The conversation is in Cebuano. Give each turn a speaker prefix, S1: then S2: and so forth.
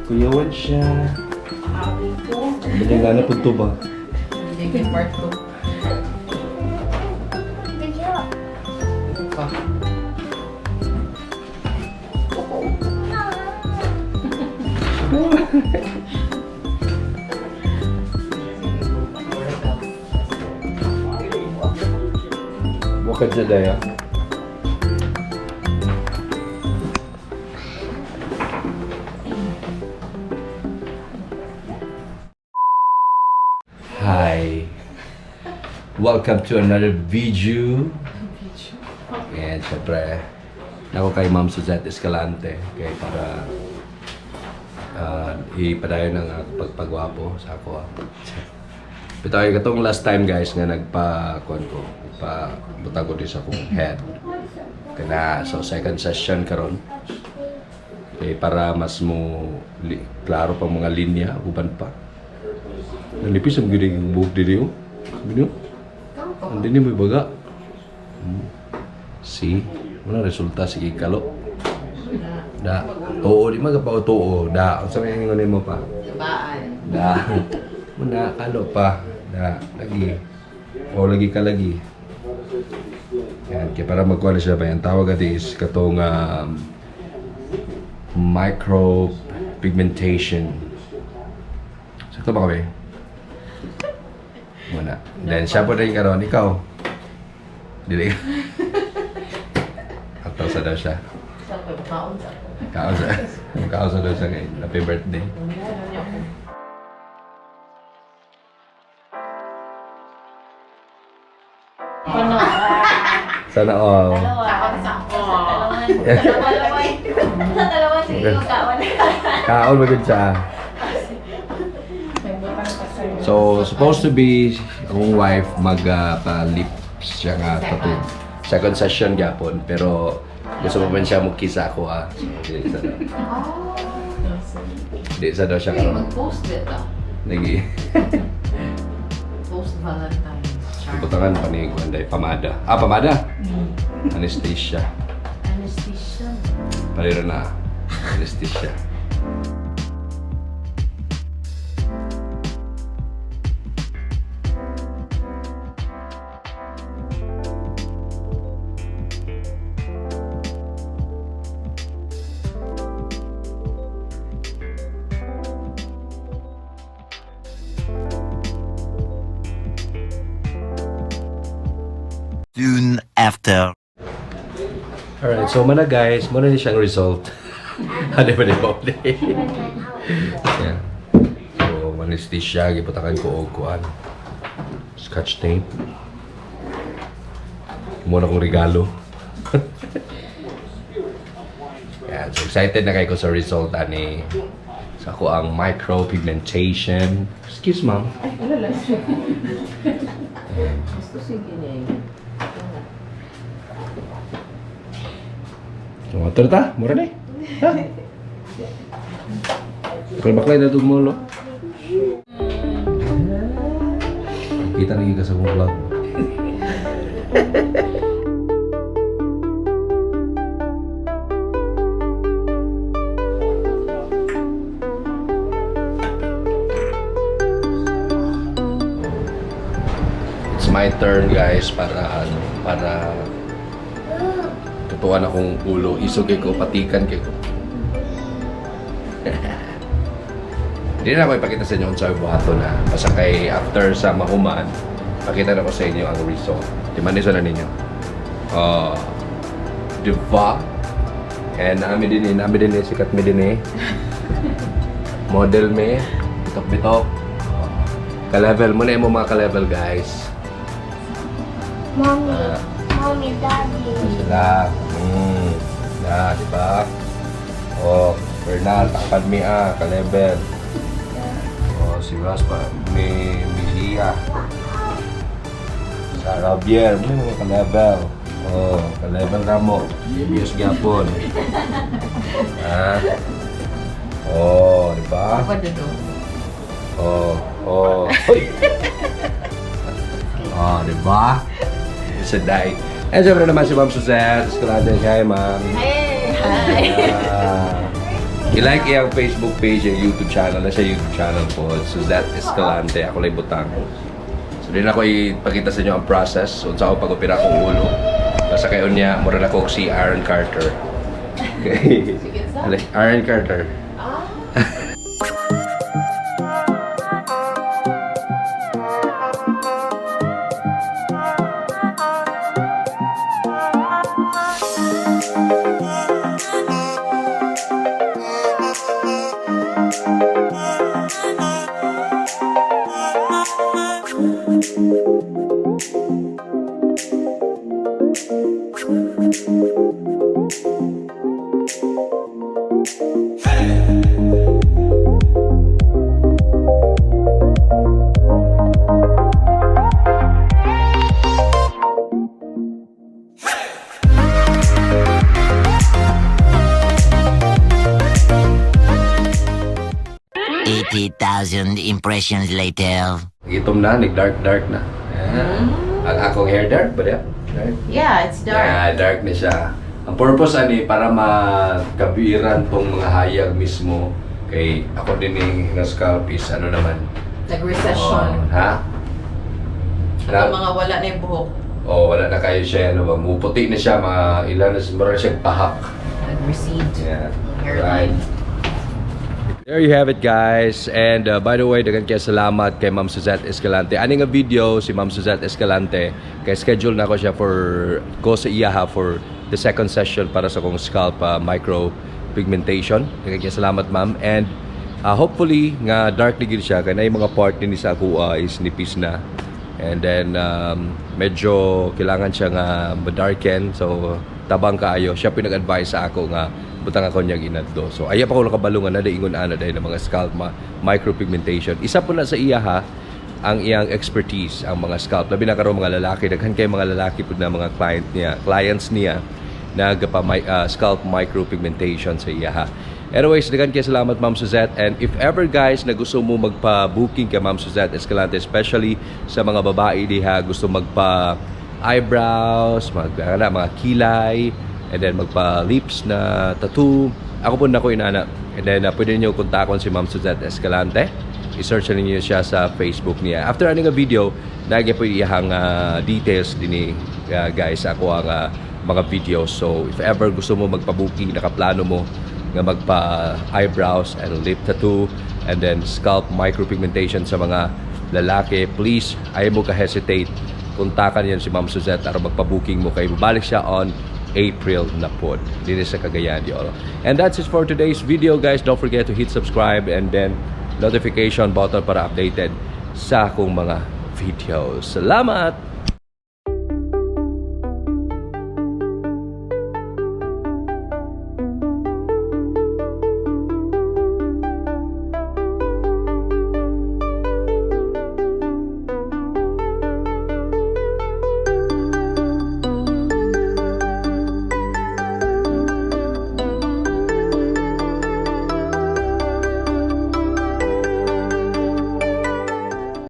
S1: Kuyawan siya. Hindi nga na punto ba?
S2: Hindi part 2. Pa.
S1: Bukod siya daya. Hi. Welcome to another video. And syempre, nako kay Ma'am Suzette Escalante kay para ipadayon ang pagpagwapo sa ako. Pero ay katong last time, guys, nga nagpa kuan ko, nagpa butang ko din sa akong head. Kana so second session karon. Kay para mas mo klaro pa mga linya uban pa. Nalipis ang gid ang buhok diri oh. Gino? Ang dini mo baga. See? Wala resulta sige kalo. Da. Oo, di magpa tuo. Da. Unsa may ingon nimo pa?
S2: Baan.
S1: Da. Muna kalo pa. Da. Lagi. O lagi ka lagi. Yan, kaya para magkuha na siya ba yan. Tawag ati is katong micro pigmentation. Sakto ba kami? Muna. Then siya po rin karon ikaw. Dili. Ataw sa daw siya.
S2: Sa pagkaon sa ako.
S1: Kaon sa kaon sa daw siya kay happy birthday.
S2: Ano niya ako?
S3: Ano?
S1: Sana all.
S3: Dalawa.
S2: Kaon sa ako.
S3: Sa dalawa. Sa dalawa. Sige, yung kaon.
S1: Kaon magud siya.
S2: May butang pa sa'yo.
S1: So, supposed to be akong wife mag pa-lips siya nga tattoo. Second session gyapon, pero gusto pa man siya mo kiss ako ah. So, di sa daw. Di sa daw siya
S2: Uy,
S1: karon.
S2: mag-post dito.
S1: Lagi.
S2: Post Valentine's. Char.
S1: Butangan pa ni Gwanday pamada. Ah, pamada. Anesthesia.
S2: Anesthesia.
S1: Parero na anesthesia.
S4: Soon after.
S1: Alright, so mana guys, muna ni siyang result. Ano ba ni Paul? Yeah. So, anesthesia, giputakan ko og kuan. Scotch tape. Muna kong regalo. Yeah, so excited na kayo ko sa result ani sa ako ang micropigmentation. Excuse, ma'am.
S2: Ay, wala lang siya. Gusto sige niya yun.
S1: So, tara ta, mura na eh. Ha? Pero baklay na itong molo. Kita na ka sa akong vlog. It's my turn, guys, para ano, para tutuan akong ulo. Isog kay ko, patikan kay ko. Hindi na ako ipakita sa inyo kung sa buhato na. Basta kay after sa mahuman, pakita na ko sa inyo ang result. Di man na ninyo. Ah, diba? And nami din eh, sikat mi din eh. Model me, bitok-bitok. Oh, ka-level mo na mo mga ka-level, guys.
S3: Mommy.
S1: Ah.
S3: Mommy, Daddy.
S1: Sila. Na, di ba? Oh, Bernal, takpan mi ah, ka-level. Oh, si Ross pa, mi Misia. Sa Javier, may mga ka-level. Oh, ka-level na mo. BBS gyapon. Ha? Oh, di ba?
S2: Ako dito.
S1: Oh. Hoy! Oh, di ba? Sa day. Eh, siyempre naman si Ma'am Suzette. Escalante. Hi, Ma'am.
S3: Hey! Hi!
S1: Ah. I-like iyang Facebook page, yung YouTube channel. Naa siya YouTube channel po. Suzette Escalante. Ako lang butang. So, din ako ipakita sa inyo ang process. Unsa ako pag-opera akong ulo. Basta kayo niya, mura na ko si Aaron Carter. Okay.
S2: Sige, sa?
S1: Aaron Carter.
S2: Ah.
S4: 80,000 impressions later.
S1: Gitom na, nag-dark dark na. Yeah. Ang akong hair dark ba diya? Dark.
S2: Yeah, it's dark.
S1: Yeah, dark na siya. Ang purpose ani para makabiran tong mga hayag mismo kay ako din yung na scalp is ano naman.
S2: Nag-recession.
S1: Oh, ha?
S2: Ang mga wala na yung buhok.
S1: Oh, wala na kayo siya ano ba? Muputi na siya mga ilan na mura na siya pahak.
S2: Nag-recede.
S1: Yeah.
S2: Ang hairline.
S1: There you have it, guys. And by the way, daghan kay salamat kay Ma'am Suzette Escalante. Ani nga video si Ma'am Suzette Escalante kay schedule na ko siya for ko sa iyaha for the second session para sa akong scalp micro pigmentation. Daghan kay salamat, ma'am. And hopefully nga dark ni gid siya kay naay mga part din sa ako is nipis na. And then medyo kailangan siya nga ma-darken. So tabang kaayo. Siya pinag-advise sa ako nga butang ako niyang inadto. So ayaw pa ko nakabalo nga na ingon ana dahil ng mga scalp micropigmentation. Isa po na sa iya ha ang iyang expertise ang mga scalp. Labi na karon mga lalaki, daghan kay mga lalaki pud na mga client niya, clients niya nagapa scalp micropigmentation sa iya ha. Anyways, daghan kay salamat, Ma'am Suzette, and if ever, guys, na gusto mo magpa-booking kay Ma'am Suzette Escalante, especially sa mga babae diha gusto magpa eyebrows, mag ano, mga kilay, and then magpa lips na tattoo. Ako po na ko inana. And then pwede niyo kontakon si Ma'am Suzette Escalante. I-search na ninyo siya sa Facebook niya. After ani nga video, nagya po iyang details dinhi guys ako ang mga videos. So if ever gusto mo magpa-booking, nakaplano mo nga magpa eyebrows and lip tattoo and then scalp micropigmentation sa mga lalaki, please ayaw mo ka hesitate, kontakan niyo si Ma'am Suzette para magpa-booking mo kay babalik siya on April na pod dito sa Cagayan de Oro. And that's it for today's video, guys. Don't forget to hit subscribe and then notification button para updated sa akong mga videos. Salamat!